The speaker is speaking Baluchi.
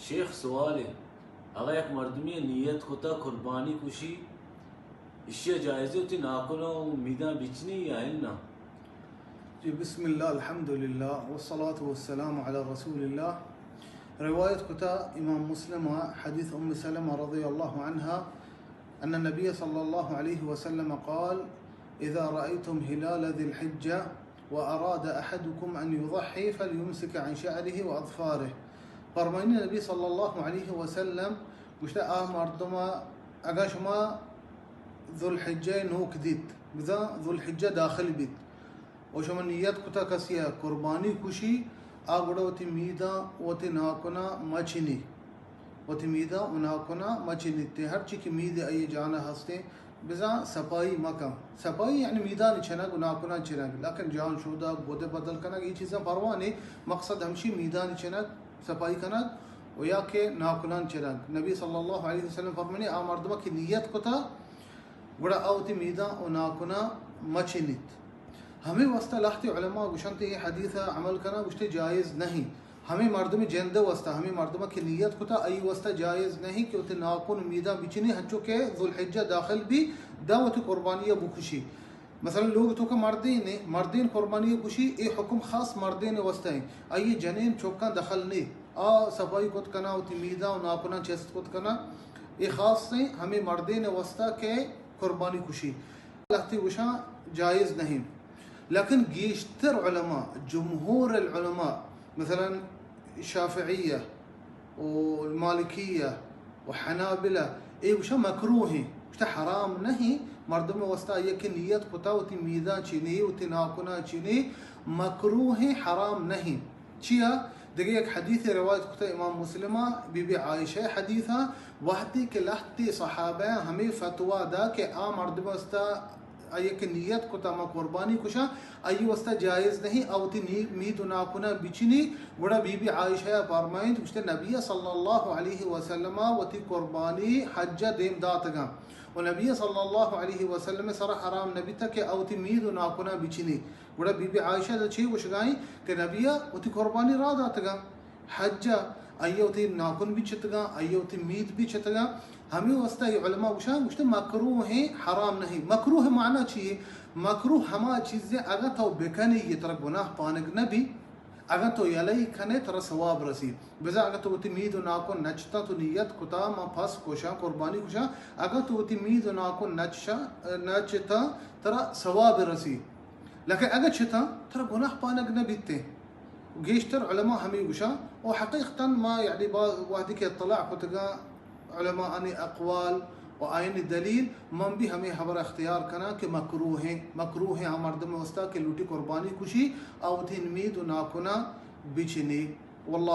شیخ، سوالے، اگاں یک مردمے نیت کتا قربانی کشی، ایشی ءَ جائزے وتی ناکناں و میداں بچنی یا اناں؟ جی، بسم اللہ، الحمدللہ، والصلاة والسلام علی رسول اللہ۔ روایت کتا امام مسلم ءَ، حدیث ام سلمہ رضی اللہ عنہا، ان النبی صلی اللہ علیہ وسلم قال: اذا رأيتم هلال ذي الحجة وأراد أحدكم أن يضحي فليمسك عن شعره وأظفاره۔ فرمائنی نبی صلی اللہ علیہ وسلم گوشتہ، آ مردم ءَ اگاں شما ذوالحجہ نوک دیت، بزاں ذوالحجہ داخل بیت، و شما نیت کتا کسی ءَ قربانی کشی، آ گڑا وتی میداں وتی ناکناں مچنی، وتی میداں و ناکناں مچنیت، ہرچی کہ مید آئی جانا ہستیں، بزاں صفائی مکن۔ صفائی یعنی میدانی چنگ و ناکناں چنگ، لیکن جان شودگ، گدے بدل کنگ، اے چیزاں پرواہ نی۔ مقصد ہمشی میدانی چنگ، صفائی کنگ و یا کہ ناکناں چنگ۔ نبی صلی اللہ علیہ وسلم فرمانی، آ مردمہ کہ نیت کتا، گڑا آ وتی میداں و ناکناں مچنیت۔ ہمے واسطہ لہتے علماء گوشنت، اے حدیث ءَ عمل کناں، گوشتے جائز نہیں۔ ہمے مردم جند واسطہ، ہمے مردم کہ نیت کتا، آئی واسطہ جائز نہیں کہ وتی ناکن میداں بچنی، ہنچو کہ ذوالحجہ داخل بی، دا وتی قربانی ءَ بکشی۔ مثلاً لوگ توکا مردین، مردین قربانی ءَ کشی، اے حکم خاص مردین واسطہ ہیں، آئی جنین چوکاں دخل نہیں۔ آ صفائی کت کنا، وتی میداں و ناکناں چست کت کنا، اے خاص ہیں ہمے مردین واسطہ کہ قربانی کشی۔ لہتے گوشاں جائز نہیں، لیکن گیشتر علماء، جمہور العلماء، مثلاً شافعیہ و مالکیہ و حنابلہ، اے گوشاں مکروہ ہیں، گوشتہ حرام نہیں، مردم واسطہ آئی کہ نیت کتا وتی میداں چنی، وتی ناکناں چنی، مکروہ ہیں، حرام نہیں۔ چیا؟ دگہ یک حدیث روایت کتا امام مسلم ءَ، بی بی عائشہ حدیث ءَ، وہدے کہ لہتے صحابہ ہمے فتویٰ دا کہ آ مردم واسطہ آئی کہ نیت کتا ما قربانی کشاں، آئی واسطہ جائز نہیں آ وتی نی-، مید و ناکناں بچنی۔ گڑا بی بی عائشہ ءَ فرمائنت، گوشتے نبی صلی اللہ علیہ وسلم ءَ وتی قربانی حج ءَ دیم داتگاں و نبی صلی اللہ علیہ وسلم ءِ سرا حرام نبیتا کہ آ وتی مید و ناکناں بچنی۔ گڑا بی بی عائشہ ءَ چے گوشگائیں کہ نبی ءَ وتی قربانی را داتگاں حج ءَ، آئی ءَ وتی ناکن بھی چتگاں، آئی ءَ وتی مید بھی چتگاں۔ ہمے واسطہ اے علماء گوشاں، گوشتے مکروہ ہیں، حرام نہیں۔ مکروہ معنی چی ہے؟ مکروہ ہما چیزیں اگاں تو بکنے، یہ ترا گناہ پانگ نہ بی، اگاں تو یلئی کنے ترا ثواب رسی۔ بزاں اگاں تو وتی مید و ناکن نچتاں، تو نیت کتا ما پس کشاں، قربانی کشاں، اگاں تو وتی مید و ناکن نچشاں، نچتاں، ترا ثواب رسی۔ لیکن اگاں چتاں، ترا گناہ پانگ نہ بیتے۔ گیشتر علماء ہمے گوشاں، و حقیقتاً ما یعنی با وہدی کہ اطلاع کتگاں علماء آنی اقوال و آیانی دلیل، من بھی ہمے حبر اختیار کناں کہ مکروہ ہیں، مکروہ ہیں آ مردم واسطہ کہ لوٹی قربانی کشی، آ وتی مید و ناکناں بچنی۔ واللہ